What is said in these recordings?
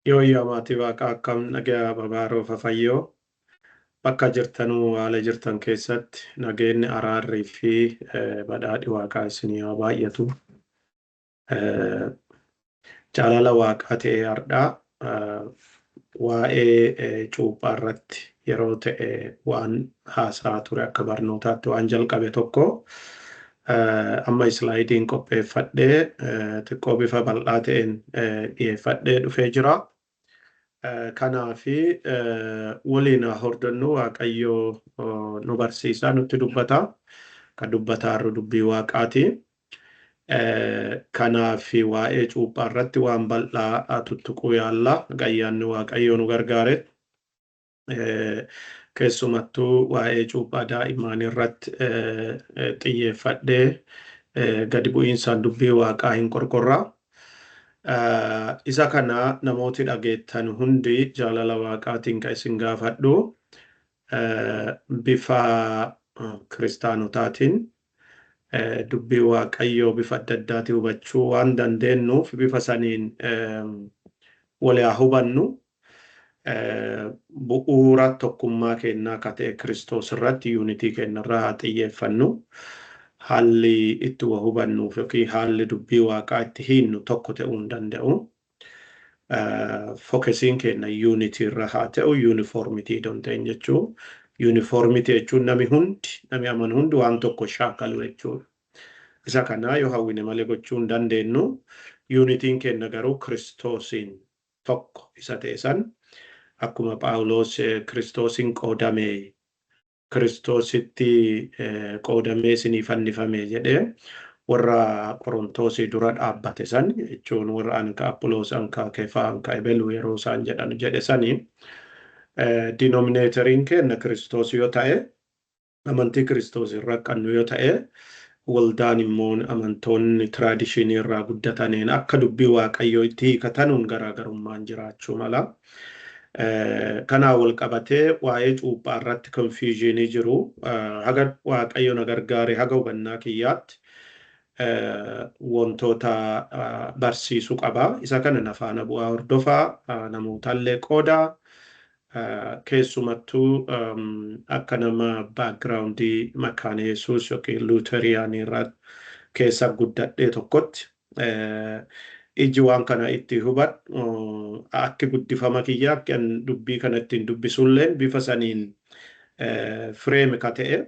Yooyyaa maatii Waaqaa, akkam nagayaa? Babaaroo fafayyoo bakka jirtanuu haala jirtan keessatti nageenyi, araarrii fi badhaadhi Waaqaa isinii haa baay'atu. Jaalala Waaqaa ta'e hardhaa waa'ee cuuphaa irratti yeroo ta'e waan haasaa ture, akka barnootaatti waan jalqabe tokko amma slide-iin qopheeffadhee xiqqoo bifa bal'aa ta'een dhiyeeffadhee dhufee jira. Kanaafi waliin haa hordonnu. Waaqayyoo nu barsiisaa, nutti dubbata. Kan dubbataa jirru dubbii Waaqaati. Kanaaf waa'ee cuuphaa irratti waan bal'aa tuttuquu yaalla. Ayyaanni Waaqayyoo nu gargaare. Keessumattuu waa'ee cuuphaa daa'imman irratti xiyyeeffadhee gadi bu'iinsaan dubbii Waaqaa hin qorqorra. Isa kana namooti dhageettan hundi jaalala Waaqaatiin kan isin gaafadhu, bifa kiristaanotaatiin dubbii Waaqayyoo bifa adda addaatiin hubachuu waan dandeenyuuf, bifa saniin wal haa hubannu. Bu'uura tokkummaa kennaa akka ta'e Kiristoos irratti, unity kennarraa haa xiyyeeffannu. Haalli itti wa hubannuuf yookiin haalli dubbii Waaqaa itti hiinnu tokko ta'uu hin danda'u. Focus-iin keenya unity irra haa ta'u, uniformity don't ta'in jechuu. Uniformity jechuun nami hundi, nami amanu hundi waan tokko shaakalu jechuudha. Isa kana yoo hawwine malee gochuu hin dandeenyu. Unity-n keenya garuu Kiristoosiin tokko isa ta'e san, akkuma Phaawulos Kiristoosiin qoodame, Kiristoositti qoodamee isinii fannifame jedhee warra Qorontoosii dura dhaabbate san jechuun, warra anka Apoloos, anka Kefaa, anka Ebelu yeroo isaan jedhan jedhe sanii, denominator-iin keenya Kiristoos yoo ta'e, amantii Kiristoos irra qabnu yoo ta'e, waldaan immoo amantoonni tradition-ii irraa guddataniin akka dubbii Waaqayyoo itti hiikatanuun garaagarummaan jiraachuu mala. Kanaa wal qabatee waa'ee cuuphaa irratti confusion-ii jiru haga Waaqayyo na gargaare, haga hubannaa kiyyaatti wantoota barsiisuu qaba. Isa kana na faana bu'aa, hordofaa, namootallee qoodaa. Keessumattuu akka nama background-ii Makaana Yesuus yookiin Luuteriyaanii irraa keessa guddadhee tokkotti, iji waan kana itti hubadhu, akki guddifama kiyya, akki dubbii kana ittiin dubbisulleen bifa saniin frame ka ta'e.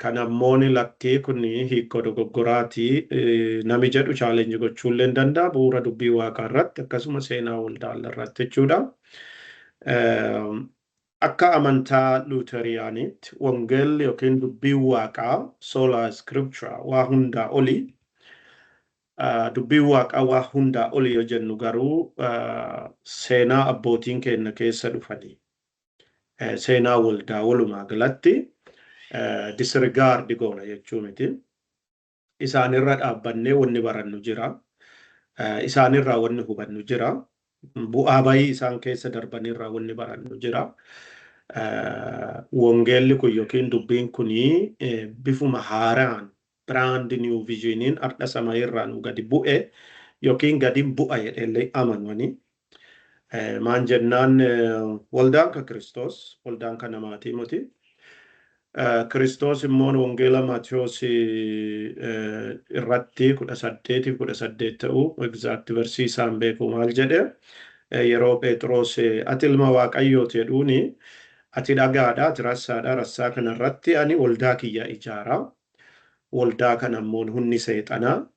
Kan ammooni lakkii kun hiikoo dogoggoraatii nami jedhu challenge gochuullee hin danda'a, bu'uura dubbii Waaqaa irratti, akkasuma seenaa waldaalla irratti jechuudha. Akka amantaa Luuteriyaaniitti wangeelli yookiin dubbiin Waaqaa, sola scriptura, waa hundaa oli. Dubbiin Waaqaa waa hundaa oli yoo jennu garuu, seenaa abbootiin keenya keessa dhufanii, seenaa waldaa walumaa galatti disregard goona jechuu miti. Isaanirra dhaabbannee wanni barannu jira. Isaanirraa wanni hubannu jira. Bu'aa bayii isaan keessa darbanirraa wanni barannu jira. Wangeelli kun yookiin dubbiin kunii bifuma haaraan, brand new vision-iin ardha samayirraa nu gadi bu'e yookiin gadi bu'a jedheellee amananii. Maan jennaan, waldaan ka Kiristoos, waldaan ka namaatii miti. Kiristoos immoo wangeela Maatiyoos irratti 18:18 ta'u, exact barsiisaan beeku, maal jedhe? Yeroo Phexros "Ati ilma Waaqayyooti" jedhuuni, "Ati dhagaadha, ati rassaadha, rassaa kanarratti ani waldaa kiyya ijaara. Waldaa kana immoo humni seexanaa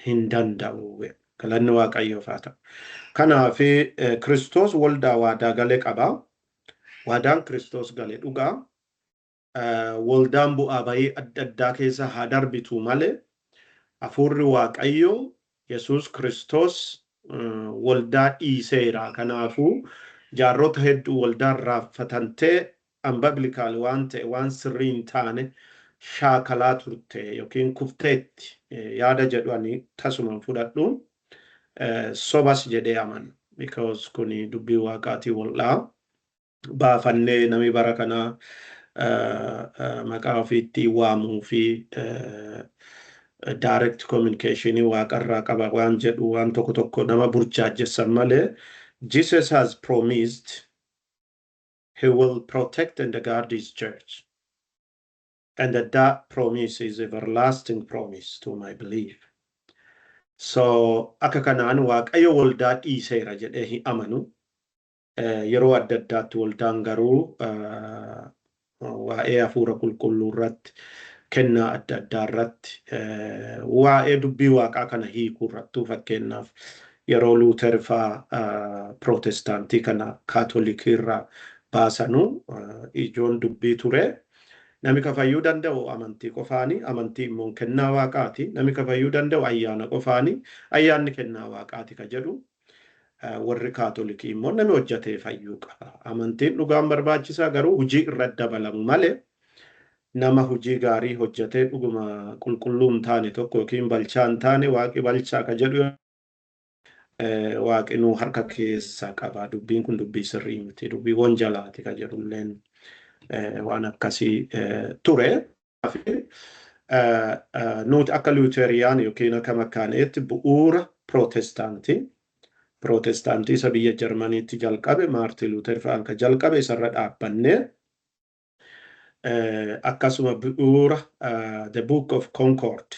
hin danda'u." Galanni Waaqayyoof haa ta'u. Kanaaf Kiristoos waldaa waadaa gale qaba. Waadaan Kiristoos gale dhugaa. Waldaan bu'aa bayii adda addaa keessa haa darbitu malee, hafuurri Waaqayyoo Yesuus Kiristoos waldaa dhiiseera. Kanaafuu jaarrota hedduu waldaan raaffatantee, unbiblical waan ta'e, waan sirrii hin taane shaakalaa turte yookiin kufteetti yaada jedhu ani tasuma fudhadhu. Sobas jedhee amana. Because kuni dubbii Waaqaatii wal'aa. Baafannee nami bara kanaa maqaa ofiitti waamuu fi direct communication waaqarraa qaba waan jedhu waan tokko tokko nama burjaajjessan malee, Jesus has promised he will protect and guard his church. And that promise is everlasting promise to my belief. So akka kanaan Waaqayyo waldaa dhiiseera jedhee hin amanu. Yeroo adda addaatti waldaan garuu waa'ee hafuura qulqulluu irratti, kennaa adda addaa irratti, waa'ee dubbii Waaqaa kana hiikuu irrattuu, fakkeenyaaf yeroo Luuter faa Pirootestaantii kana Kaatolikii irraa baasanu, ijoon dubbii ture. Nami ka fayyuu danda'u amantii qofaani, amantii immoo kennaa Waaqaati. Nami ka fayyuu danda'u ayyaana qofaani, ayyaanni kennaa Waaqaati ka jedhu. Warri Kaatolikii immoo nami hojjetee fayyuu qaba. Amantiin dhugaan barbaachisaa, garuu hojii irratti dabalamu malee nama hojii gaarii hojjetee dhuguma qulqulluu hin taane tokko yookiin balchaa hin taane, Waaqi balchaa ka jedhu Waaqinuu harka keessa qaba. Dubbiin kun dubbii sirrii miti. Dubbii wanjalaati ka jedhulleen waan akkasii ture. Nuti akka Luuteriyaan yookiin akka Makkaaneetti bu'uura Pirootestaantii. Pirootestaantii isa biyya Jarmaniitti jalqabe, Maartin Luuter fa'aan ka jalqabe, isarra dhaabbannee, akkasuma bu'uura The Book of Concord.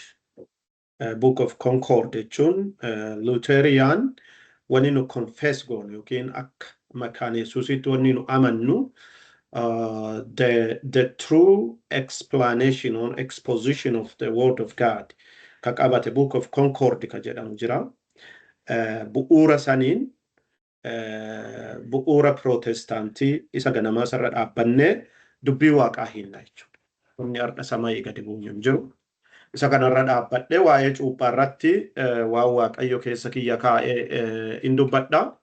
Book of Concord jechuun Luuteriyaan wanni nu confess goonu yookiin akka Makaana Yesuusitti wanni nu amannu, the true explanation or exposition of the word of God ka qabate Book of Concord ka jedhamu jira. Bu'uura saniin, bu'uura Pirootestaantii isa ganamaa sarara dhaabbannee dubbii Waaqaa hinna jechuudha. Inni har'a samayii gadi bu'u hin jiru. Isa kanarra dhaabbadhee waa'ee cuuphaa irratti waan Waaqayyo keessa kiyya kaa'ee in dubbadha.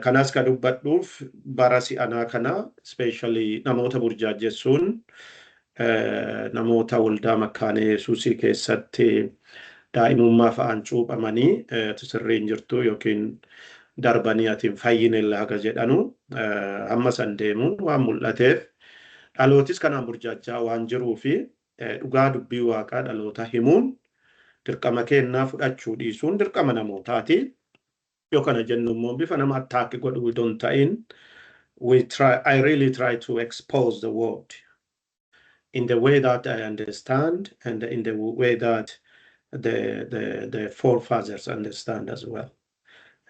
Kanas ka dubbadhuuf bara si'anaa kana especially namoota burjaajjessuun, namoota waldaa Makkaana Yesuusii keessatti daa'imummaa fa'aan cuuphamanii sirrii hin jirtu yookiin darbanii ati hin fayyine haga jedhanu hamma san deemuun waan mul'ateef, dhalootis kanaan burjaajjaa waan jiruu fi dhugaa dubbii Waaqaa dhaloota himuun dirqama kennaa, fudhachuu dhiisuun dirqama namootaati. Yoo kana jennu immoo bifa nama attack godhu don't ta'in. We try, I really try to expose the word in the way that I understand and in the way that the forefathers understand as well.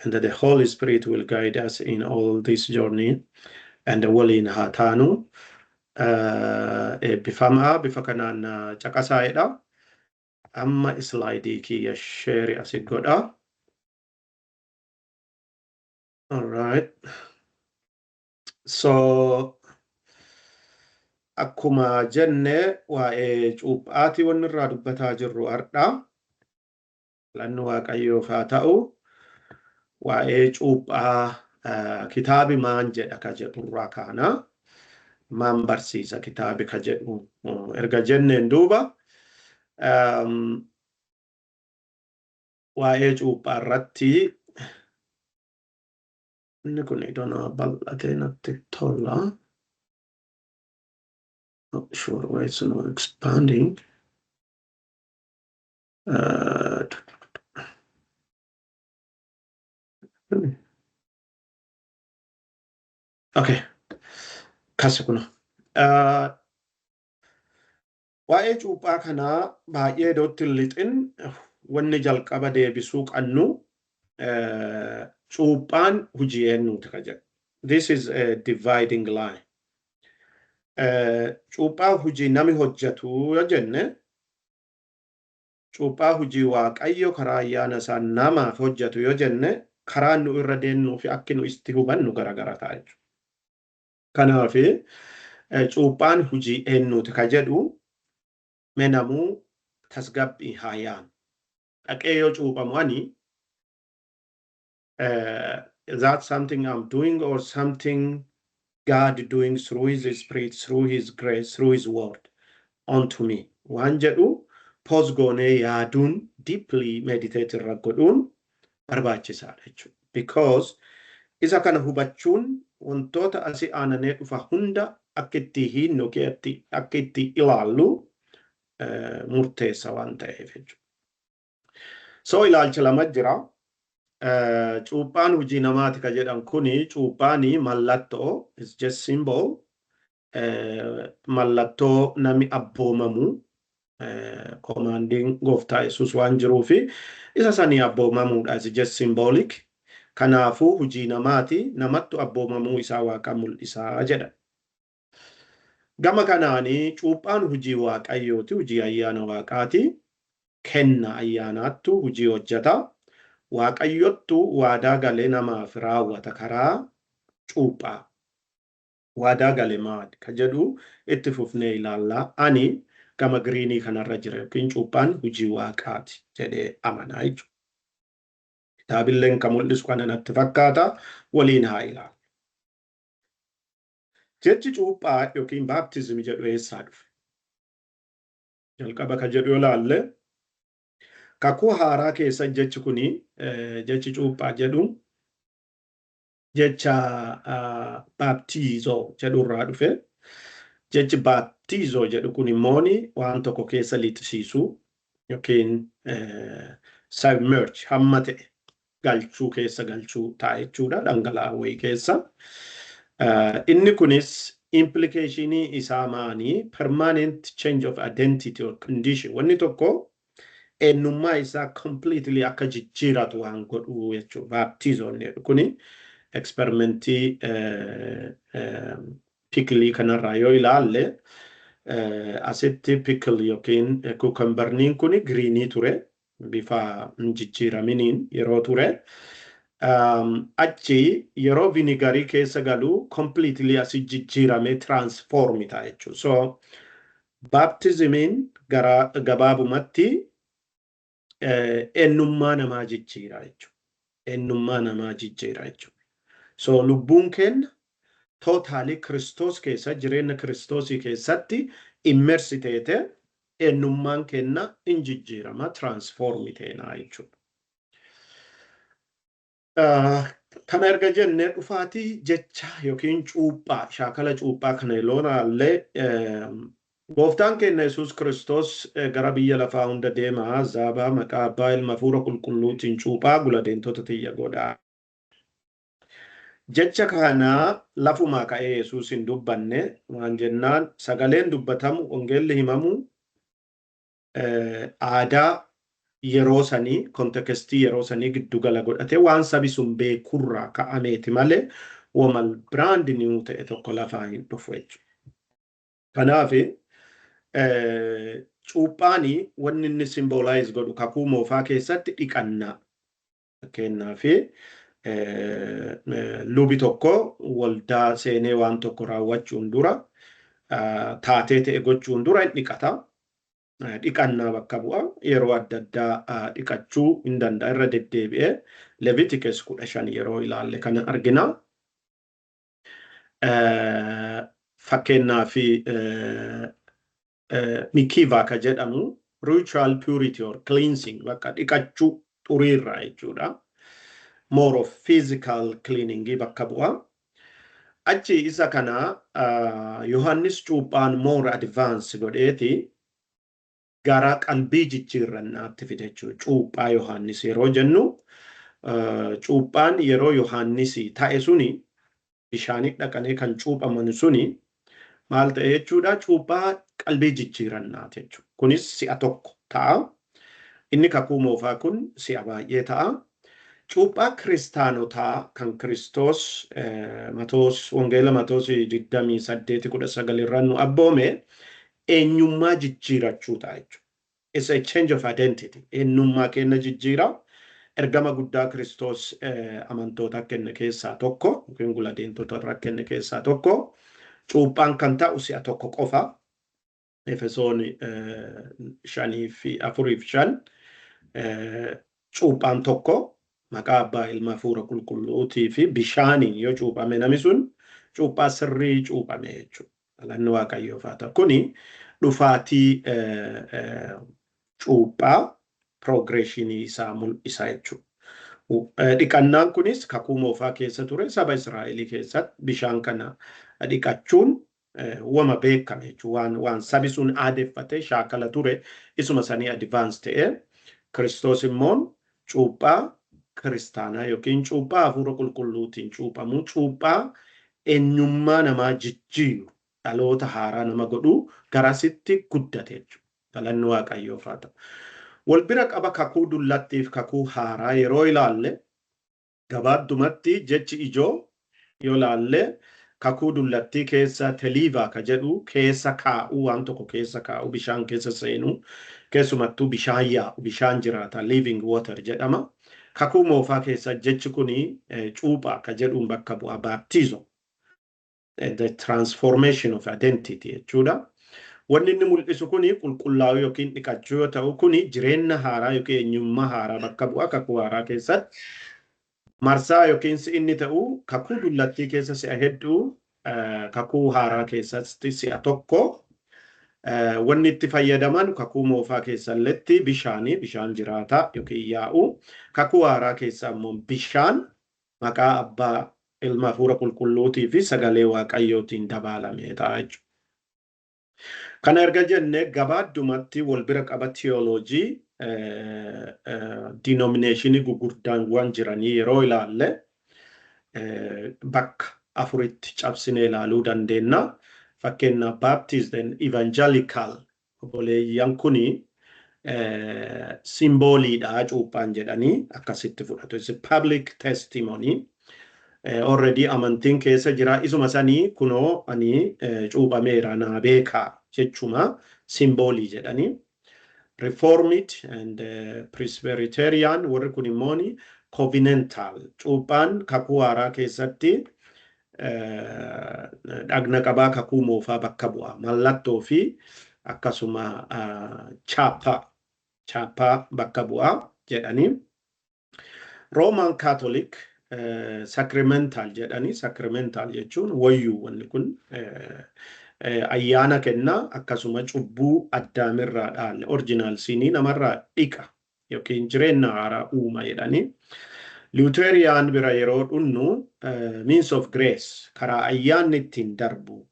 And that the Holy Spirit will guide us in all this journey and waliin haa taanu. Eebbifamaa, bifa kanaan caqasaa'edha. Amma slide kiyya share asi godha. All right. So akkuma jenne waa'ee cuuphaatii wanni irraa dubbataa jirru har'a. Galanni Waaqayyoof haa ta'u. Waa'ee cuuphaa kitaabi maan jedha ka jedhurraa kaana. Maan barsiisa kitaabi ka jedhu erga jenneen duuba waa'ee cuuphaa irratti inni kun iddoo bal'atee natti tola. Not sure why it's not expanding. Okay. Kasa kuna. Waa'ee cuuphaa kanaa baay'ee iddootti hin lixin, wanni jalqaba deebisuu qabnu cuuphaan hojii eenyuuti ka jedhu. This is a dividing line. Cuuphaa hojii nami hojjetu yoo jenne, cuuphaa hojii Waaqayyo karaa ayyaana isaa namaaf hojjetu yoo jenne, karaa nu irra deemnuu fi akki nu itti hubannu garagara ta'a jechuudha. Kanaaf cuuphaan hojii eenyuuti ka jedhu mee namuu tasgabbii haa yaanu. Dhaqee yoo cuuphamu ani, that something I'm doing or something God doing through his spirit, through his grace, through his word onto me waan jedhu pause goonee yaaduun, deeply meditate irra godhuun barbaachisaadha jechuudha. Because isa kana hubachuun wantoota asii aananee dhufa hunda akka itti hiinnu, akka itti ilaallu murteessa waan ta'eef jechuudha. So ilaalcha lama jira. Cuuphaan hojii namaati ka jedhan kuni, cuuphaani mallattoo, is just symbol, mallattoo nami abboomamu, commandiin Gooftaa Yesuus waan jiruufi isa sanii abboomamuudha, is just symbolic. Kanaafuu hojii namaati, namattu abboomamuu isaa Waaqa mul'isaa jedha. Gama kanaanii cuuphaan hojii Waaqayyooti, hojii ayyaana Waaqaati. Kenna ayyaanaattu hojii hojjeta. Waaqayyottu waadaa galee namaaf raawwata karaa cuuphaa. Waadaa gale maali ka jedhu itti fufnee ilaallaa. Ani gama greenii kanarra jira yookiin cuuphaan hojii Waaqaati jedhee amanaa jechuudha. Kitaabilleen kan mul'isu kana natti fakkaata, waliin haa ilaallu. Jechi cuuphaa yookiin baptism jedhu eessaa dhufe? Jalqaba ka jedhu yoo ilaalle, Kakuu Haaraa keessa jechi kuni, jechi cuuphaa jedhu, jecha baaptiizoo jedhu irraa dhufe. Jechi baaptiizoo jedhu kun immoo waan tokko keessa lixisiisuu yookiin submerge hamma ta'e galchuu, keessa galchuu ta'a jechuudha, dhangala'aa wayii keessa. Inni kunis implicationii isaa maanii? Permanent change of identity or condition, wanni tokko eenyummaa isaa completely akka jijjiiratu waan godhu jechuudha. Baaptizoon jedhu kuni experimentii picklii kanarraa yoo ilaalle, asitti pickle yookiin cucumberniin kuni greenii ture, bifa hin jijjiiraminiin yeroo ture. Achi yeroo vinegarii keessa galu completely asi jijjiirame, transform ta'a jechuudha. So baptismiin gara gabaabumatti eenyummaa namaa jijjiira jechuudha. Eenyummaa namaa jijjiira jechuudha. So lubbuun keenya totally Kiristoos keessa, jireenya Kiristoosii keessatti immerse teete, eenyummaan keenya in jijjiirama, transform teenaa jechuudha. Kana erga jennee, dhufaatii jecha yookiin cuuphaa, shaakala cuuphaa kana yeroo ilaalle, Gooftaan keenya Yesuus Kiristoos gara biyya lafaa hunda deemaa, zaabaa maqaa Abbaa, Ilma, Hafuura Qulqulluutiin cuuphaa, guladeentota tiyya godhaa. Jecha kana lafumaa ka'ee Yesuus hin dubbanne. Waan jennaan, sagaleen dubbatamu, wangeelli himamu, aadaa yeroo sanii, contextii yeroo sanii giddugala godhate, waan sabi sun beekurraa ka'ameeti malee wamal brand new ta'e tokko lafaa hin dhufu jechuudha. Kanaaf cuuphaanii wanni inni symbolize godhu Kakuu Moofaa keessatti dhiqannaa. Fakkeenyaaf, lubi tokko waldaa seenee waan tokko raawwachuun dura, taatee ta'e gochuun dura hin dhiqata. Dhiqannaa bakka bu'a. Yeroo adda addaa dhiqachuu hin danda'a irra deddeebi'ee. Leviticus 15 yeroo ilaalle kana argina. Fakkeenyaaf, mikivaa ka jedhamu ritual purity or cleansing, bakka dhiqachuu xuriirraa jechuudha. More of physical cleaning bakka bu'a. Achi isa kana Yohannis cuuphaan more advance godheeti gara qalbii jijjiirrannaatti fide jechuudha. Cuuphaa Yohannis yeroo jennu, cuuphaan yeroo Yohannis ta'e suni, bishaanii dhaqanii kan cuuphaman suni maal ta'e jechuudha? Cuuphaa qalbii jijjiirannaati jechuudha. Kunis si'a tokko ta'a. Inni Kakuu Moofaa kun si'a baay'ee ta'a. Cuuphaa kiristaanotaa kan Kiristoos Matoos, Wangeela Matoos 28:19 irraa nu abboome, eenyummaa jijjiirachuu ta'a jechuudha. It's a change of identity. Eenyummaa keenya jijjiira. Ergama guddaa Kiristoos amantoota kenne keessaa tokko yookiin guladeentota irra kenne keessaa tokko, cuuphaan kan ta'u si'a tokko qofa. Efesoon shanii fi afuriif shan, cuuphaan tokko maqaa Abbaa, Ilma, Hafuura Qulqulluutii fi bishaaniin yoo cuuphame, namni sun cuuphaa sirrii cuuphame jechuudha. Galanni Waaqayyoof haa ta'u. Kuni dhufaatii cuuphaa progressionii isaa mul'isa jechuudha. Dhiqannaan kunis Kakuu Moofaa keessa ture, saba Israa'elii keessatti bishaan kana dhiqachuun wama beekame jechuudha. Waan sabi sun aadeffate, shaakala ture, isuma sanii advance ta'e. Kiristoos immoo cuuphaa Kiristaanaa yookiin cuuphaa Hafuura Qulqulluutiin cuuphamu, cuuphaa eenyummaa namaa jijjiiru, dhaloota haaraa nama godhu garasitti guddate jechuudha. Galanni Waaqayyoof haa ta'u. Wal bira qaba kakuu dullattiif kakuu haaraa yeroo ilaalle, gabaaddumatti jechi ijoo yoo ilaalle, kakuu dullattii keessa teliivaa ka jedhu keessa kaa'uu, waan tokko keessa kaa'uu, bishaan keessa seenuu, keessumattuu bishaan yaa'u, bishaan jiraata, living water jedhama. Kakuu moofaa keessa jechi kuni cuuphaa ka jedhuun bakka bu'a, baaptizo, the transformation of identity jechuudha. Wanni inni mul'isu kuni qulqullaa'uu yookiin dhiqachuu yoo ta'u, kuni jireenya haaraa yookiin eenyummaa haaraa bakka bu'a kakuu haaraa keessatti. Marsaa yookiin si'inni ta'u kakuu dullattii keessa si'a hedduu, kakuu haaraa keessatti si'a tokko. Wanni itti fayyadaman kakuu moofaa keessalletti bishaanii, bishaan jiraataa yookiin yaa'u. Kakuu haaraa keessa immoo bishaan maqaa Abbaa, Ilma, Hafuura Qulqulluutii fi sagalee Waaqayyootiin dabaalamee ta'a jechuudha. Kana erga jenne, gabaaddumatti wal bira qaba tiyooloojii denominationii gugurdaawwan jiranii yeroo ilaalle, bakka afuritti cabsinee ilaaluu dandeenya. Fakkeenyaaf, Baptist and Evangelical obboleeyyan kuni symboliidha cuuphaan jedhanii akkasitti fudhatu. It's a public testimony. Already amantiin keessa jira. Isuma sanii kunoo ani cuuphameera, naa beekaa jechuma, symbolii jedhanii. Reformed and Presbyterian warri kun immoo covenantal, cuuphaan kakuu haaraa keessatti dhagna qabaa kakuu moofaa bakka bu'a. Mallattoo fi akkasuma chaappaa bakka bu'a jedhanii. Roman Catholic sacramental jedhanii. Sacramental jechuun wayyuu, wanni kun ayyaana kennaa, akkasuma cubbuu Addaamirraa dhaalle, original sinii namarraa dhiqa yookiin jireenya haaraa uuma jedhanii. Lutheran bira yeroo dhunnu, means of grace, karaa ayyaanni ittiin darbu,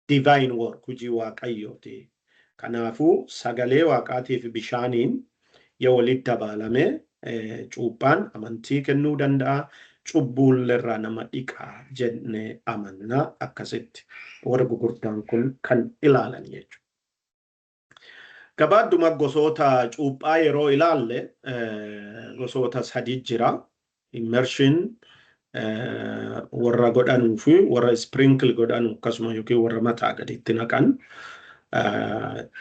divine work, hojii Waaqayyooti. Kanaafuu sagalee Waaqaatii fi bishaaniin yoo walitti dabaalame cuuphaan amantii kennuu danda'a. Cubbuulleerraa nama dhiqaa jennee amanna, akkasitti warra gurguddaan kun kan ilaalan jechuudha. Gabaadduma gosoota cuuphaa yeroo ilaalle, gosoota sadi jira. Immersion warra godhanuu fi warra sprinkle godhanu akkasuma yookiin warra mataa gaditti naqan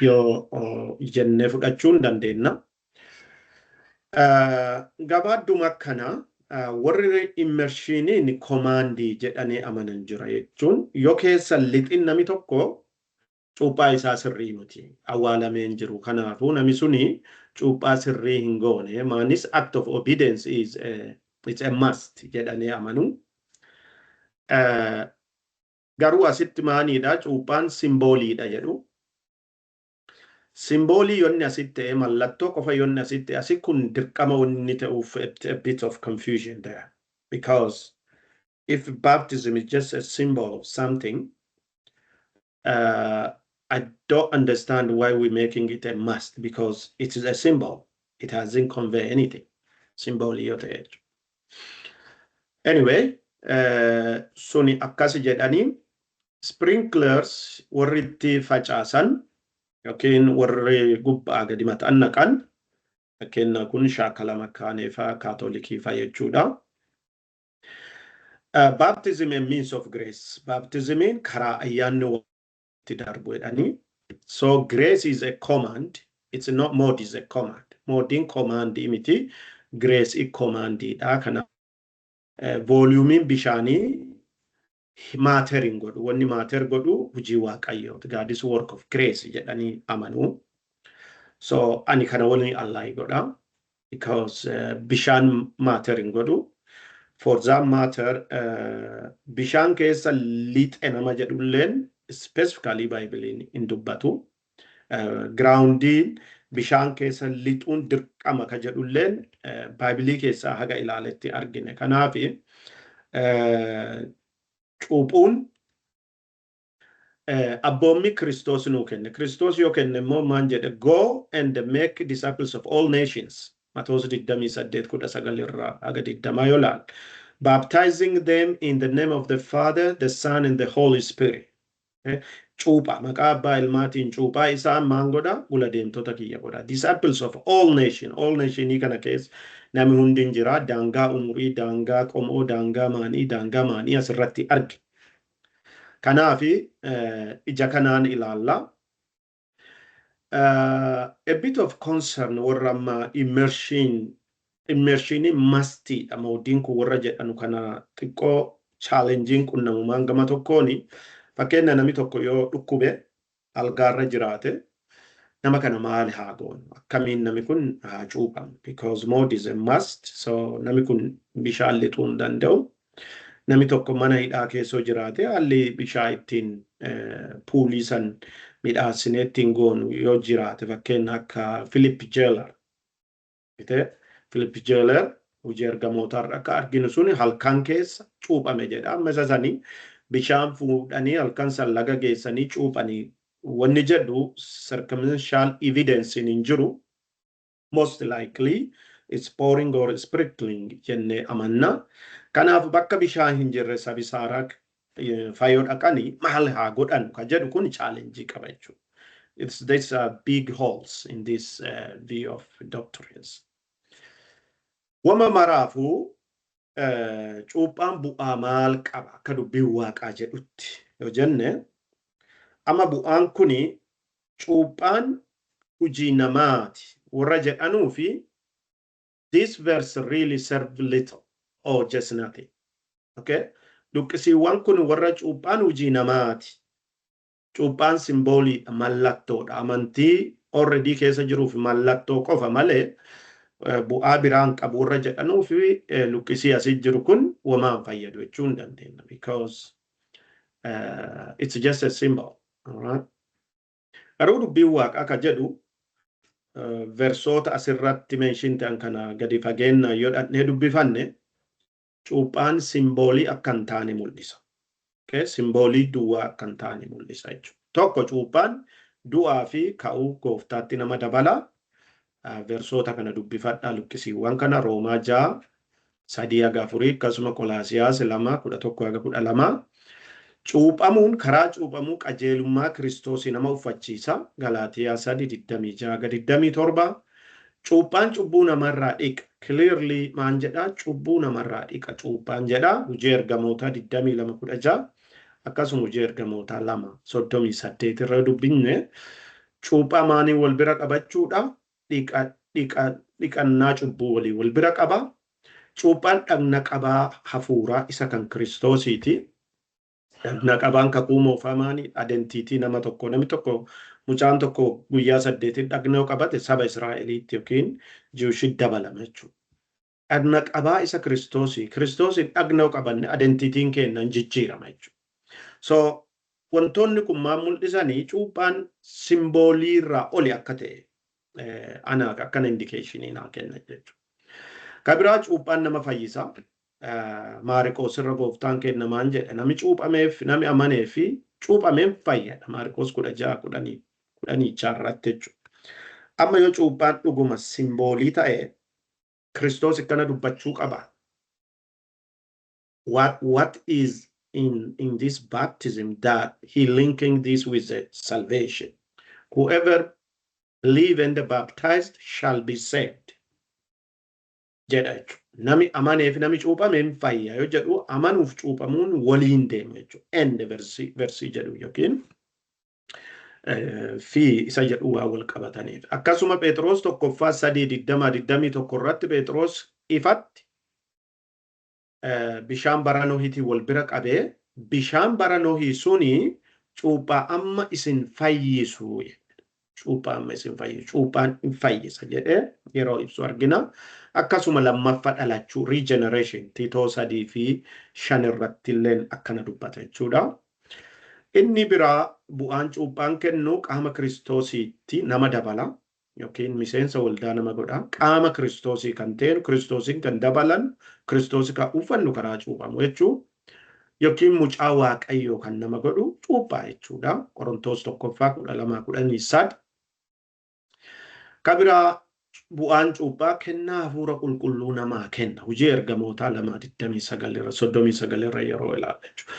yoo jennee fudhachuu hin dandeenya. Gabaadduma kana warri immersioniin commandii jedhanii amanan jira, jechuun yoo keessa lixin nami tokko cuuphaa isaa sirrii miti, awwaalamee hin jiru. Kanaafuu nami suni cuuphaa sirrii hin goone, maanis act of obedience is it's a must jedhanii amanu. Garuu asitti maaniidha? Cuuphaan symboliidha jedhu. Symbolii yonni asitti ta'e, mallattoo qofa yonni asitti ta'e, asi kun dirqama wanni ta'uuf, a bit of confusion there, because if baptism is just a symbol of something, I don't understand why we're making it a must, because it is a symbol. It hasn't convey anything. Symbol yoo ta'e jechuudha. Anyway, suni akkasi jedhanii. Sprinklers warri itti facaasan yookiin warri gubbaa gadi maxxan naqan, fakkeenya kun shaakala Makkaanee faa, Kaatolikii faa jechuudha. Baptism a means of grace. Baptismiin karaa ayyaanni itti darbu jedhanii. So grace is a command. It's not mode, is a command. Modeiin commandii miti. Grace i commandiidha. Kana volumeiin bishaanii matter hin godhu. Wanni matter godhu hojii Waaqayyooti. God is work of grace jedhanii amanuu. So ani kana waliin align godha. Because bishaan matter hin godhu. For that matter, bishaan keessa lixe nama jedhulleen specifically Bibleiin hin dubbatu. Groundiin bishaan keessa lixuun dirqama ka jedhulleen Bibleii keessaa haga ilaaletti argine. Kanaaf cuuphuun abboommi Kiristoos nuu kenne. Kiristoos yoo kenne immoo maan jedhe? "Go and make disciples of all nations." Maatoos 28 19 irraa haga 20 yoo laal. Baptizing them in the name of the Father, the Son and the Holy Spirit. Cuuphaa maqaa abbaa ilmaatiin cuuphaa isaan maan godha? Gula deemtota kiyya godha. Disciples of all nation. All nationii kana keessa namni hundi hin jira. Daangaa umurii, daangaa qomoo, daangaa maanii, daangaa maanii asirratti arge. Kanaafi ija kanaan ilaalla. A bit of concern warra amma immersionii mustiidha moodiin kun warra jedhanu kana xiqqoo challengeiin qunnamumaan gama tokkooni. Fakkeenya, namni tokko yoo dhukkube algaarra jiraate, nama kana maali haa goonu? Akkamiin namni kun haa cuuphamu? Because mode is a must, so namni kun bishaan lixuu hin danda'u. Namni tokko mana hidhaa keessoo jiraate, haalli bishaan ittiin poolii san midhaasinee ittiin goonu yoo jiraate, fakkeenya akka Philip Jailer. Philip Jailer hojii ergamootaa akka arginu suni halkan keessa cuuphame jedha. Amma isa sanii bishaan fuudhanii halkan san laga geessanii cuuphanii wanni jedhu circumstantial evidence hin jiru. Most likely it's pouring or sprinkling jennee amanna. Kanaaf bakka bishaan hin jirre sabi saaraa fayyoo dhaqanii maal haa godhan ka jedhu kun challenge qaba jechuudha. It's there's big holes in this view of doctrines. Wama maraafuu, cuuphaan bu'aa maal qaba akka dubbiin waaqaa jedhutti yoo jenne, amma bu'aan kuni cuuphaan hojii namaati warra jedhanuu fi this verse really serve little or just nothing. Okay? Luqqisiiwwan kun warra cuuphaan hojii namaati. Cuuphaan symboliidha, mallattoodha. Amantii already keessa jiruuf mallattoo qofa malee bu'aa biraan qabu warra jedhanuu fi luqqisii asii jiru kun wamaan fayyadu jechuu hin dandeenya. Because it's just a symbol. Alright? Garuu dubbiin waaqaa ka jedhu versoota asirratti mention ta'an kana gadi fageenya yoo dhaqnee dubbifanne, cuuphaan symbolii akka hin taane mul'isa. Okay? Symbolii duwwaa akka hin taane mul'isa jechuudha. Tokko, cuuphaan du'aa fi ka'uu gooftaatti nama dabala. Versoota kana dubbifadhaa, luqqisiiwwan kana, Roomaa 6:3-4, akkasuma Qolaasiyaas 2:11-12. Cuuphamuun karaa cuuphamuu qajeelummaa Kiristoosii nama uffachiisa. Galaatiyaa 3:26-27. Cuuphaan cubbuu namarraa dhiqa. Clearly maan jedhaa? Cubbuu namarraa dhiqa cuuphaan jedhaa. Hojii ergamootaa 22:16, akkasuma hojii ergamootaa 2:38 irra dubbinne, cuuphaa maanii wal bira qabachuudha? Dhiqannaa cubbuu walii wal bira qaba. Cuuphaan dhagna qabaa hafuuraa isa kan Kiristoosiiti. Dhagna qabaan kakuu moofaa maanii? Identity nama tokko. Namni tokko, mucaan tokko guyyaa 8 dhagna yoo qabate, saba Israa'eliitti yookiin Jewishii dabalama jechuudha. Dhagna qabaa isa Kiristoosii. Kiristoosiin dhagna yoo qabanne, identityn keenya hin jijjiirama jechuudha. So wantoonni kun maal mul'isanii? Cuuphaan symbolii irraa oli akka ta'e ana akkana indicationii naa kenna jechuudha. Kabiraa, cuuphaan nama fayyisa. Maariqoos irra gooftaan kenna maan jedhe? Nami cuuphameef, nami amanee fi cuuphameen fayyadha. Maariqoos 16:10 irratti jechuudha. Amma yoo cuuphaan dhuguma symbolii ta'e, Kiristoos akkana dubbachuu qaba. What is in this baptism that he linking this with the salvation? "Whoever believe and baptized shall be saved" jedha jechuudha. Nami amanee fi nami cuuphame hin fayya yoo jedhu, amanuuf cuuphamuun waliin deemu jechuudha. And versii jedhu yookiin fi isa jedhu waa wal qabataniif. Akkasuma Phexros tokkoffaa 3:20-21 irratti Phexros ifatti bishaan bara Nohiitiin wal bira qabee, bishaan bara Nohii suni cuuphaa amma isin fayyisu, cuuphaa amma isin fayyisu, cuuphaan hin fayyisa jedhee yeroo ibsu argina. Akkasuma lammaffa dhalachuu, regeneration, Titoo 3:5 irratti illee akkana dubbata jechuudha. Inni biraa, bu'aan cuuphaan kennu qaama Kiristoosiitti nama dabala yookiin miseensa waldaa nama godha. Qaama Kiristoosii kan ta'e, Kiristoosiin kan dabalan, Kiristoosii kan uffannu karaa cuuphamu jechuu, yookiin mucaa Waaqayyoo kan nama godhu cuuphaa jechuudha. Qorontoos tokkoffaa 12:13. Kabiraa, Bu'aan cuuphaa kennaa Hafuura Qulqulluu namaa kenna. Hojii Ergamootaa 2:29 irra, 39 irra yeroo ilaalle jechuudha.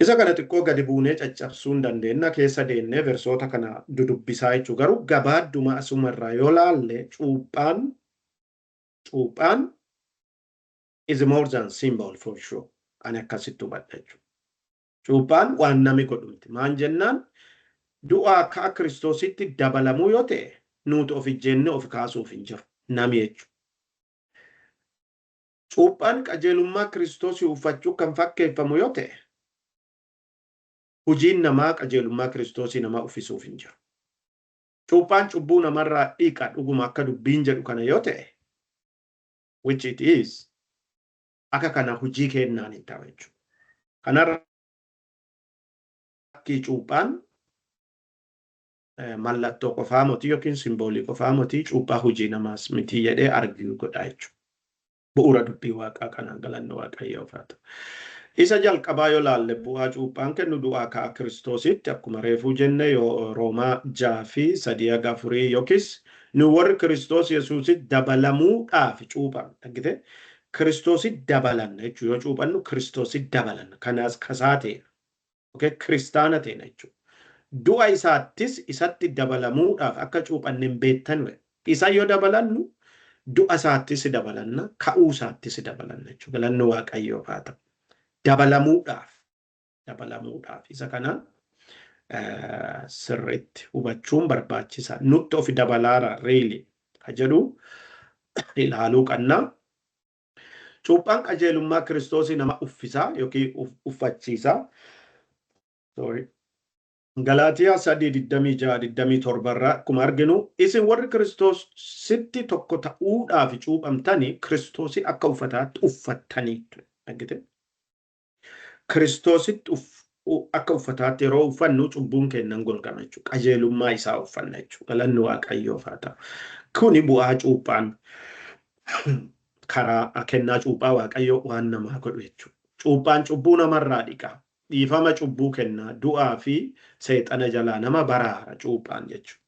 Isa kana xiqqoo gadi buunee caccabsuu hin dandeenya, keessa deemnee versoota kana dudubbisaa jechuudha. Garuu gabaadduma asumarraa yoo laalle, cuuphaan is more than symbol for sure. Ani akkasitti hubadha jechuudha. Cuuphaan waan nami godhu miti. Maan jennaan, du'aa akka Kiristoositti dabalamuu yoo ta'e, nuti of ijjeenne of kaasuuf hin jiru nami jechuudha. Cuuphaan qajeelummaa Kiristoosii uffachuu kan fakkeeffamu yoo ta'e, hojiin namaa qajeelummaa Kiristoosii namaa uffisuuf hin jiru. Cuuphaan cubbuu namarraa dhiqa dhuguma akka dubbiin jedhu kana yoo ta'e, which it is, akka kana hojii kennaan hin ta'u jechuudha. Kanarra cuuphaan mallattoo qofaa miti yookiin symbolii qofaa miti, cuuphaa hojii namaas miti jedhee argue godha jechuudha. Bu'uura dubbii Waaqaa kanaan, galanni Waaqayyoof haa ta'u. Isa jalqabaa yoo laalle, bu'aa cuuphaan kennu du'aa ka'a Kiristoositti, akkuma reefuu jenne, yoo Roomaa 6:3-4, yookiis nu warri Kiristoos Yesuusitti dabalamuudhaaf cuuphamne, argite, Kiristoositti dabalanna jechuudha. Yoo cuuphannu Kiristoositti dabalanna, kanaas kasaa ta'e, okay, kiristaana ta'e jechuudha. Du'a isaattis isatti dabalamuudhaaf akka cuuphanne hin beektan. Isa yoo dabalannu, du'a isaattis dabalanna, ka'uu isaattis dabalanna jechuudha. Galanni Waaqayyoof haa ta'u. Dabalamuudhaaf isa kana sirriitti hubachuun barbaachisaa. Nutti ofi dabalaara really ka jedhu ilaaluu qabna. Cuuphaan qajeelummaa Kiristoosii nama uffisaa yookiin uffachiisaa. Sorry. Galaatiyaa 3:26-27 irraa akkuma arginu, isin warri Kiristoositti tokko ta'uudhaaf cuuphamtanii Kiristoosii akka uffataatti uffattaniitu. Argite? Kiristoositti akka uffataatti yeroo uffannu, cubbuun keenya golgama jechuudha. Qajeelummaa isaa uffanna jechuudha. Galanni Waaqayyoof haa ta'u. Kuni bu'aa cuuphaan karaa kennaa cuuphaa Waaqayyoo waan namaa godhu jechuudha. Cuuphaan cubbuu namarraa dhiqa. Dhiifama cubbuu kennaa, du'aa fi seexana jalaa nama baraara cuuphaan jechuudha.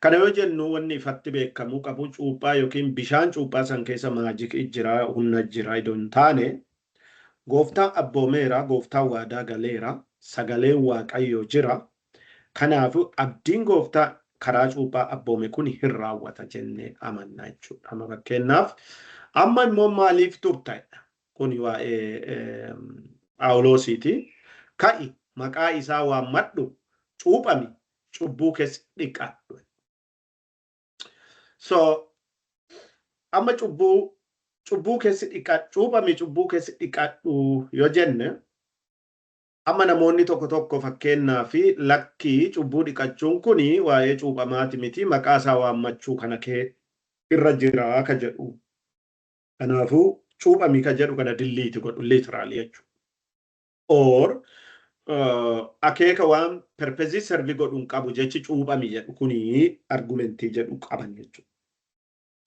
Kana yoo jennu, wanni ifatti beekamuu qabu, cuuphaa yookiin bishaan cuuphaa san keessa magic jira, humna jira idoo hin taane, Gooftaan abboomeera, Gooftaan waadaa galeera, sagaleen Waaqayyoo jira. Kanaafuu abdiin Gooftaa karaa cuuphaa abboome kun hin raawwata jennee amanna jechuudha. Amma fakkeenyaaf, amma immoo maaliif turta? Kun waa'ee Phaawulosiiti. Ka'i, maqaa isaa waammadhu, cuuphami, cubbuu keessa dhiqadhu. So amma cubbuu keessi dhiqadhu, cuuphami, cubbuu keessi dhiqadhu yoo jenne, amma namoonni tokko tokko fakkeenyaa fi lakkii, cubbuu dhiqachuun kuni waa'ee cuuphamaati miti, maqaa isaa waammachuu kana kee irra jira ka jedhu. Kanaafuu cuuphami ka jedhu kana delete godhu literally jechuudha. Or akeeka waan purpose serve godhu hin qabu jechi cuuphami jedhu kuni argumentii jedhu qaban jechuudha.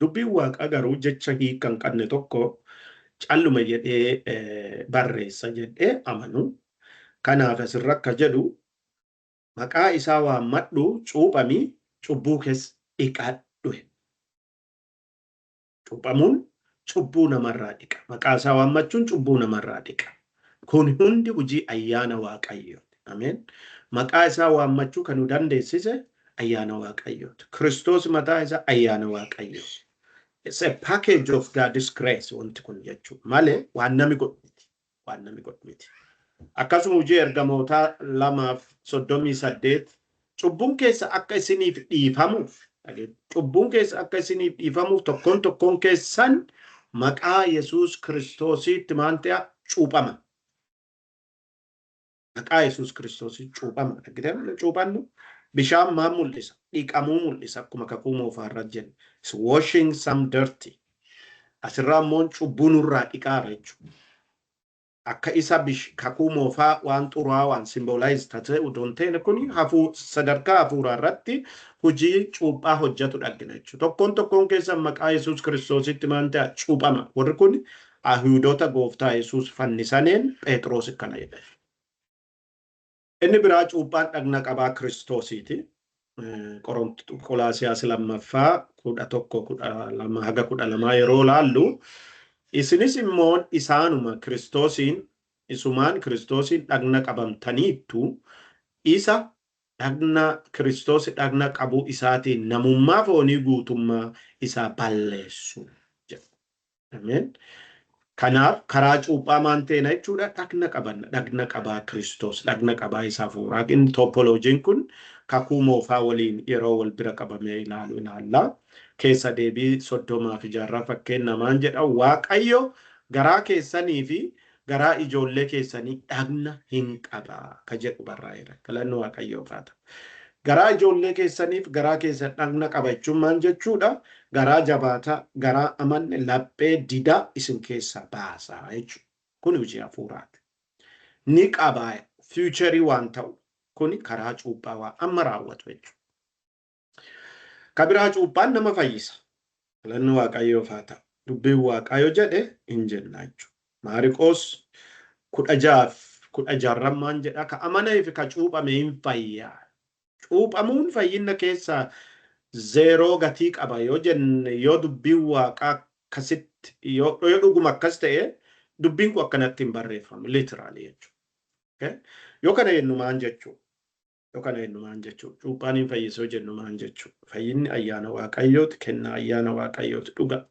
Dubbiin Waaqaa garuu jecha hiika hin qabne tokko calluma jedhee barreessa jedhee amanu. Kanaaf asirra akka jedhu, maqaa isaa waammadhu, cuuphami, cubbuu keessa dhiqadhu. Cuuphamuun cubbuu namarraa dhiqa. Maqaa isaa waammachuun cubbuu namarraa dhiqa. Kun hundi hojii ayyaana Waaqayyooti. Ameen. Maqaa isaa waammachuu kan nu dandeessise ayyaana Waaqayyooti. Kiristoos mataa isaa ayyaana Waaqayyooti. It's a package of God's grace wanti kun jechuudha. Malee waan nami godhu miti. Waan nami godhu miti. Akkasuma Hojii Ergamootaa 2:38, cubbuun keessa akka isiniif dhiifamuuf, cubbuun keessa akka isiniif dhiifamuuf, tokkoon tokkoon keessan maqaa Yesuus Kiristoosiitti maal ta'a? Cuuphama. Maqaa Yesuus Kiristoositti cuuphama. Argitee, cuuphannu bishaan maal mul'isa? Dhiqamuu mul'isa, akkuma Kakuu Moofaa irra jennu. It's washing some dirty. Asirraa immoo cubbuu nurraa dhiqaara jechuudha. Akka isa Kakuu Moofaa waan xuraawaa waan symbolize ta'e utuu hin ta'in, kun hafuu sadarkaa hafuuraa irratti hojii cuuphaa hojjetu dhagina jechuudha. Tokkoon tokkoon keessan maqaa Yesuus Kiristoositti maal ta'a? Cuuphama. Warri kun Ayihuudota Gooftaa Yesuus fannisaneen Phexros kana jedhe. Inni biraa cuuphaan dhagna qabaa Kiristoosiiti. Qolaasiyaas lammaffaa 11 12 haga 12 yeroo laallu, isinis immoo isaanuma Kiristoosiin, isumaan Kiristoosiin dhagna qabamtaniittu, isa dhagna Kiristoos dhagna qabuu isaatiin namummaa foonii guutummaa isaa balleessu jedha. Ameen. Kanaaf karaa cuuphaa maan teena jechuudha? Dhagna qabanna, dhagna qabaa Kiristoos, dhagna qabaa isaa hafuuraa. Inni topoloojiin kun kakuu moofaa waliin yeroo wal bira qabamee ilaalu ilaalla. Keessa Deebii 36 fakkeenya jedha: Waaqayyo garaa keessanii fi garaa ijoollee keessanii dhagna hin qabaa ka jedhu barraa'eera. Galanni Waaqayyoof haa ta'u. Garaa ijoollee keessaniif garaa keessan dhagna qabachuun maal jechuudha? Garaa jabaataa, garaa amanne, laphee didaa isin keessaa baasaa jechuudha. Kun hojii hafuuraati. Ni qabaa future waan ta'u kuni karaa cuuphaa waan amma raawwatu jechuudha. Kabiraa, cuuphaan nama fayyisa. Galanni Waaqayyoof haa ta'u. Dubbiin Waaqayyo jedhe hin jenna jechuudha. Maariqoos 16:16 maal jedha? Ka amanee fi ka cuuphame hin fayyaa. Cuuphamuun fayyina keessaa zeeroo gatii qaba yoo jenne, yoo dubbiin Waaqaa akkasitti, yoo dhuguma akkas ta'e, dubbiin kun akkanatti hin barreeffamu literally jechuudha. Yoo kana jennu maal jechuudha? Yoo kana jennu maal jechuudha? Cuuphaan hin fayyisoo jennu maal jechuudha? Fayyinni ayyaana Waaqayyooti, kennaa ayyaana Waaqayyooti, dhuga.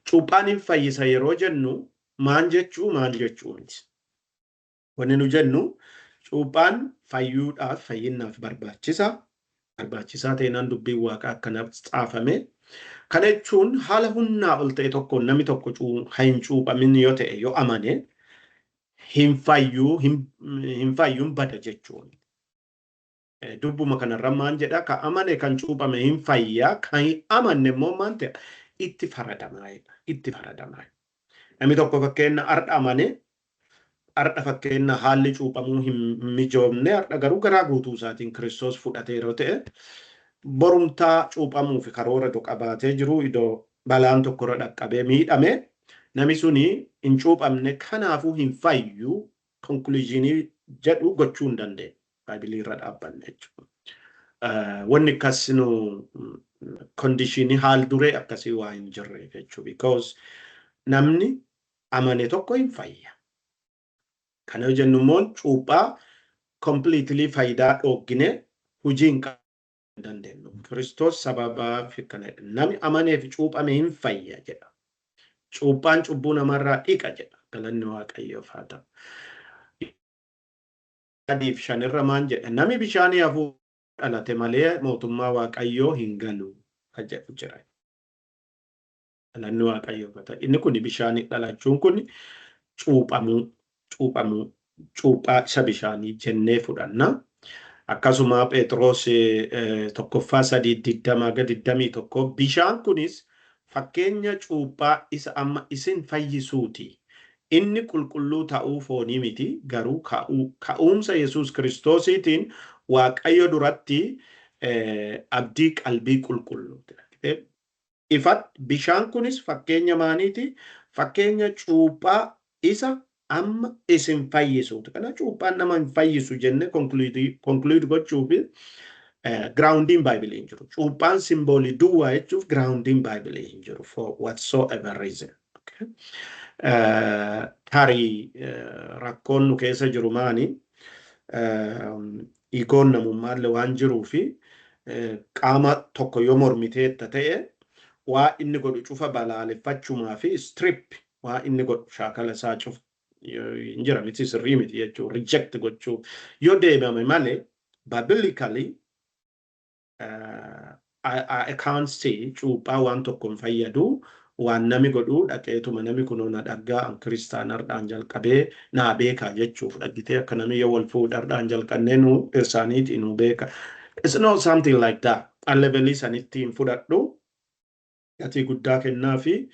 Cuuphaan hin fayyisa yeroo jennu maal jechuu, maal jechuu miti? Wanni nu jennu, cuuphaan fayyuudhaaf, fayyinaaf barbaachisa. Barbaachisaa ta'inaan dubbiin Waaqaa akkana xaafame. Kana jechuun haala humnaa ol ta'e tokkoon namni tokko hin cuuphamin yoo ta'e, yoo amane hin fayyuu, hin fayyuun bada jechuun. Dubbuma kanarra maal jedha? Ka amane kan cuuphame hin fayyaa, kan hin amanne immoo maal ta'e? Itti faradamaa. Itti faradamaa. Namni tokko fakkeenya ardha amane, ardha fakkeenya haalli cuuphamuu hin mijoomne, ardha garuu garaa guutuu isaatiin Kiristoos fudhatee yeroo ta'e, borumtaa cuuphamuu fi karoora iddoo qabaatee jiru iddoo balaan tokko irra dhaqqabee miidhame, namni suni hin cuuphamne, kanaafuu hin fayyu conclusion jedhu gochuu hin dandeenye. Baaybilii irra dhaabbanne jechuudha. Wanni akkas nu condition haal duree akkasii waa hin jirre jechuudha. Because namni amane tokko hin fayya. Kana yoo jennu immoo cuuphaa completely faayidaa dhooggine hojii hin dandeenyu. Kiristoos sababaa fi kana namni amanee fi cuuphame hin fayya jedha. Cuuphaan cubbuu namarraa dhiqa jedha. Galanni Waaqayyoof haa ta'u. 3:5 irra maan jedha? Namni bishaanii hafuura dhalate malee mootummaa Waaqayyoo hin galu kan jedhu jira. Galanni Waaqayyoof haa ta'u. Inni kun bishaanii dhalachuun kun cuuphamuu cuuphaa isa bishaanii jennee fudhanna. Akkasuma Phexros tokkoffaa 3:20 ga 21, bishaan kunis fakkeenya cuuphaa isa amma isin fayyisuuti. Inni qulqulluu ta'uu foonii miti, garuu ka'umsa Yesuus Kiristoosiitiin Waaqayyo duratti abdii qalbii qulqulluuti. Ifat bishaan kunis fakkeenya maaniiti? Fakkeenya cuuphaa isa amma isin fayyisuuti. Kana cuuphaan nama hin fayyisu jenne conclude gochuuf groundiin baaybilii hin jiru. Cuuphaan symbol duwwaa jechuuf groundiin baaybilii hin jiru for whatsoever reason. Okay. Tarii rakkoon nu keessa jiru maani? Egoon namummaallee waan jiruu fi qaama tokko yoo mormiteetta ta'e, waa inni godhu cufa balaaleffachumaa fi strip waa inni godhu shaakala isaa cufa hin jira miti, sirrii miti jechuu reject gochuu yoo deemame malee, biblically I can't see cuuphaa waan tokko hin fayyadu. Waan nami godhu dhaqeetuma nami kunoo na dhaggaa, an kiristaanardhaan jalqabee naa beeka jechuuf dhaggitee, akka nami yoo wal fuudhardhaan jalqannee nu dhirsaaniiti nu beeka. It's not something like that. An level sanitti hin fudhadhu. Gatii guddaa kennaa fi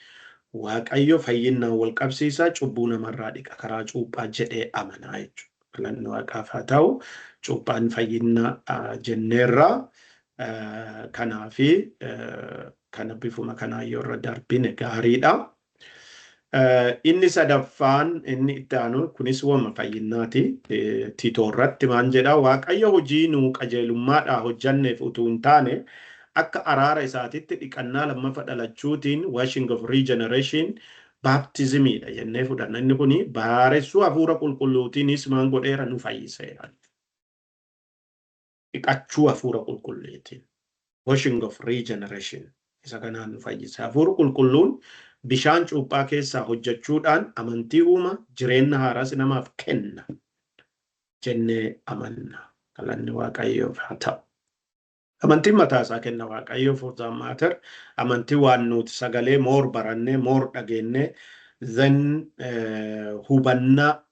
Waaqayyo fayyinaan wal qabsiisaa, cubbuu namarraa dhiqa karaa cuuphaa jedhee amanaa jechuudha. Galanni Waaqaaf haa ta'u. Cuuphaan fayyinaa jenneerraa, kanaafi kana bifuma kanaan yoo irra darbine gaariidha. Inni sadaffaan inni itti aanu kunis wama fayyinnaati. Tiitoo irratti maan jedha? Waaqayyo hojii nuu qajeelummaadhaa hojjanneef utuu hin taane, akka araara isaatitti dhiqannaa lammaffaa dhalachuutiin, washing of regeneration, baptismiidha jennee fudhanna. Inni kuni haaressuu hafuura qulqulluutiinis maan godheera? Nu fayyiseera. Dhiqachuu hafuura qulqulluutiin. Washing of regeneration. Isa kanaan nu fayyise. Hafuurri qulqulluun bishaan cuuphaa keessaa hojjechuudhaan amantii uuma, jireenya haaraas namaaf kenna jennee amanna. Galanni Waaqayyoof haa ta'u. Amantiin mataa isaa kenna Waaqayyoo, for that matter. Amantii waan nuti sagalee more barannee, more dhageennee, then hubannaa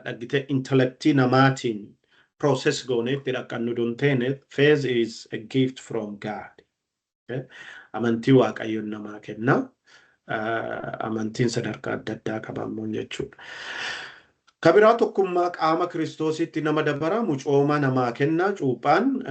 dhagite intellectii namaatiin process goonee itti dhaqqannu dun teene. Faith is a gift from God. Okay? Amantii Waaqayyoon namaa kenna. Amantiin sadarkaa adda addaa qabammuun jechuudha. Kabiraa, tokkummaa qaama Kiristoositti nama dabara, mucooma namaa kenna cuuphaan.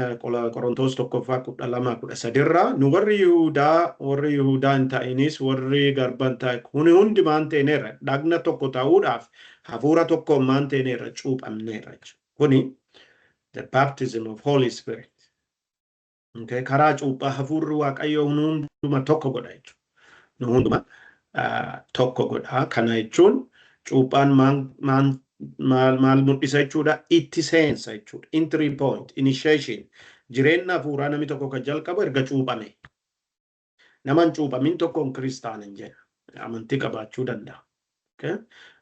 Qorontoos tokkoffaa 12:13rraa, nu warri Yihudaa hin ta'inis, warri garba hin ta'in kuni hundi maan ta'eneerra? Dhagna tokko ta'uudhaaf hafuura tokkoon maan ta'eneerra? Cuuphamneerra. Kuni the baptism of Holy Spirit. Okay? Karaa cuuphaa hafuurri Waaqayyoo nu hunduma tokko godha jechuudha. Nu hunduma tokko godha. Kana jechuun cuuphaan maal mul'isa jechuudha? Itti seensa jechuudha. Entry point, initiation. Jireenya hafuuraa namni tokko kan jalqabu erga cuuphame. Nama hin cuuphamin tokkoon kiristaana hin jenna. Amantii qabaachuu danda'a. Okay?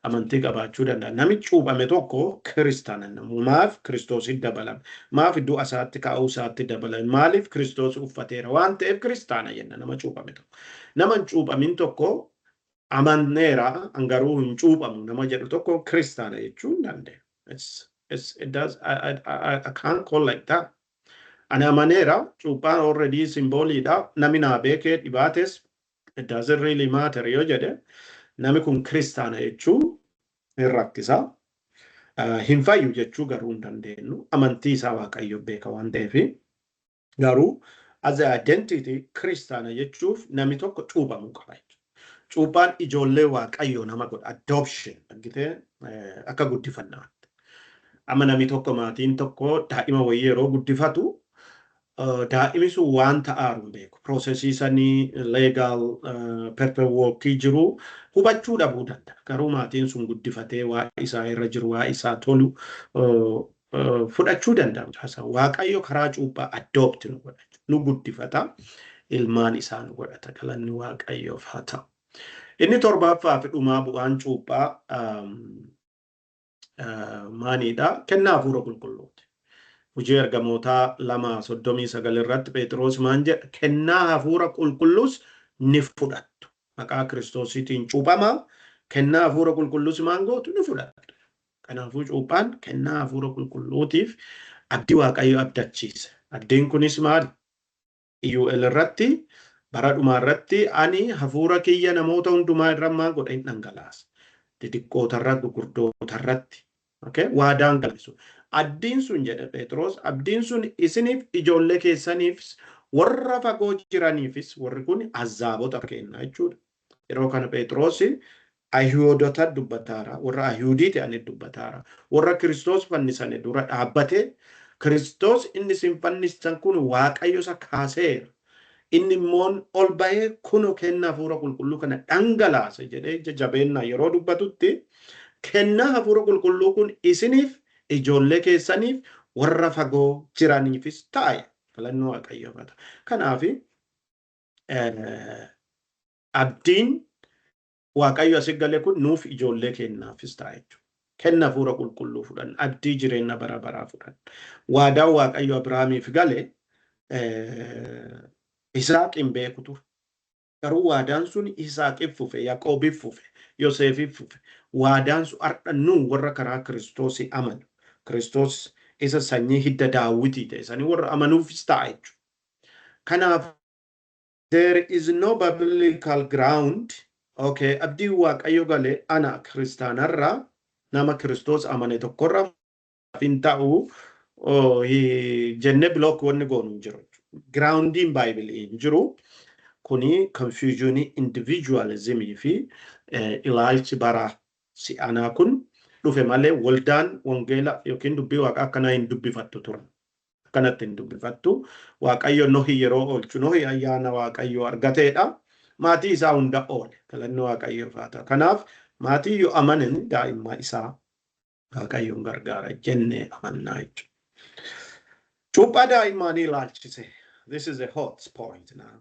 Amantii qabaachuu danda'a. Namni cuuphame tokko kiristaana. Maaf Kiristoositti dabalame? Maaf du'a isaatti ka'uu isaatti dabalame? Maaliif Kiristoos uffateera? Waan ta'eef kiristaana jenna nama cuuphame tokko. Nama hin cuuphamin tokko, amanneera garuu hin cuuphamu nama jedhu tokko kiristaana jechuu hin dandeenyu. It does, I can't call like that. Ani amaneera, cuuphaan already symboliidha. Namni naa beekee dhibaates, it doesn't really matter yoo jedhe, namni kun kiristaana jechuu hin rakkisa. Hin fayyu jechuu garuu hin dandeenyu. Amantii isaa Waaqayyo beeka waan ta'eef. Garuu as a identity kiristaana jechuuf namni tokko cuuphamuu qaba jechuudha. Cuuphaan ijoollee Waaqayyoo nama godha. Adoption argitee, akka guddifannaatti. Amma namni tokko, maatiin tokko daa'ima wayii yeroo guddifatu, daa'imi sun waan ta'aaru hin beeku. Processii sanii, legal paperworkii jiru hubachuu dhabuu danda'a. Garuu maatiin sun guddifatee waa isaa irra jiru, waa isaa tolu fudhachuu danda'a. Waaqayyo karaa cuuphaa adopt nu godha. Nu guddifata. Ilmaan isaa nu godhata. Galanni Waaqayyoof haa ta'u. Inni torbaffaa fi dhumaa bu'aan cuuphaa maaniidha? Kennaa hafuura qulqulluuti. Hojii Ergamootaa 2:39 irratti Phexros maan jedha? Kennaa hafuura qulqulluus ni fudhattu. Maqaa Kiristoosiitiin cuuphamaa, kennaa hafuura qulqulluus maan gootu? Ni fudhattu. Kanaafuu cuuphaan kennaa hafuura qulqulluutiif abdii Waaqayyo abdachiise. Abdiin kunis maali? Iyu'el irratti, bara dhumaa irratti ani hafuura kiyya namoota hundumaa irra maal godha? Hin dhangalaasa. Xixiqqootarra, gurguddootarratti. Okay? Waadaan galchu. Abdiin sun, jedhe Phexros, abdiin sun isiniif, ijoollee keessaniif, warra fagoo jiraniifis, warri kun azaabota kenna jechuudha. Yeroo kana Phexros Ayihuudota dubbataara, warra Ayihudii ta'anii dubbataara, warra Kiristoos fannisane dura dhaabbatee, Kiristoos inni isin fannisan kun Waaqayyo isa kaaseera. Inni immoo ol bahee kunoo kennaa hafuura qulqulluu kana dhangalaase jedhee ija jabeennaa yeroo dubbatutti, kennaa hafuura qulqulluu kun isiniif, ijoollee keessaniif, warra fagoo jiraniifis ta'a. Filannoo Waaqayyoo bata. Kanaaf abdiin Waaqayyo asii gale kun nuuf, ijoollee keenyaafis ta'a jechuudha. Kenna hafuura qulqulluu fudhan, abdii jireenya bara baraa fudhan. Waadaan Waaqayyo Abiraamiif gale Isaaqiin beeku ture. Garuu waadaan sun Isaaqiif fufe, Yaaqoobiif fufe, Yoseefiif fufe. Waadaan sun har'a nuu warra karaa Kiristoosii amanu. Kiristoos isa sanyii hidda Daawwitii ta'e sanii warra amanuufis ta'a jechuudha. Kanaaf there is no biblical ground. Okay, abdii Waaqayyo gale ana kiristaanarraa, nama Kiristoos amane tokkorraa hin ta'u jennee block wanni goonu hin jiru. Groundiin Bibleii hin jiru. Kuni confusionii individualismii fi Ilaalchi bara si'anaa kun dhufe malee waldaan wangeela yookiin dubbii Waaqaa akkanaa hin dubbifattu ture. Akkanatti hin dubbifattu. Waaqayyo Nohi yeroo oolchu, Nohi ayyaana Waaqayyoo argateedha. Maatii isaa hunda oole. Galanni Waaqayyoof haa ta'u. Kanaaf maatii yoo amanan daa'imma isaa Waaqayyoon gargaara jennee amannaa jechuudha. Cuuphaa daa'immanii ilaalchise. This is a hot point now.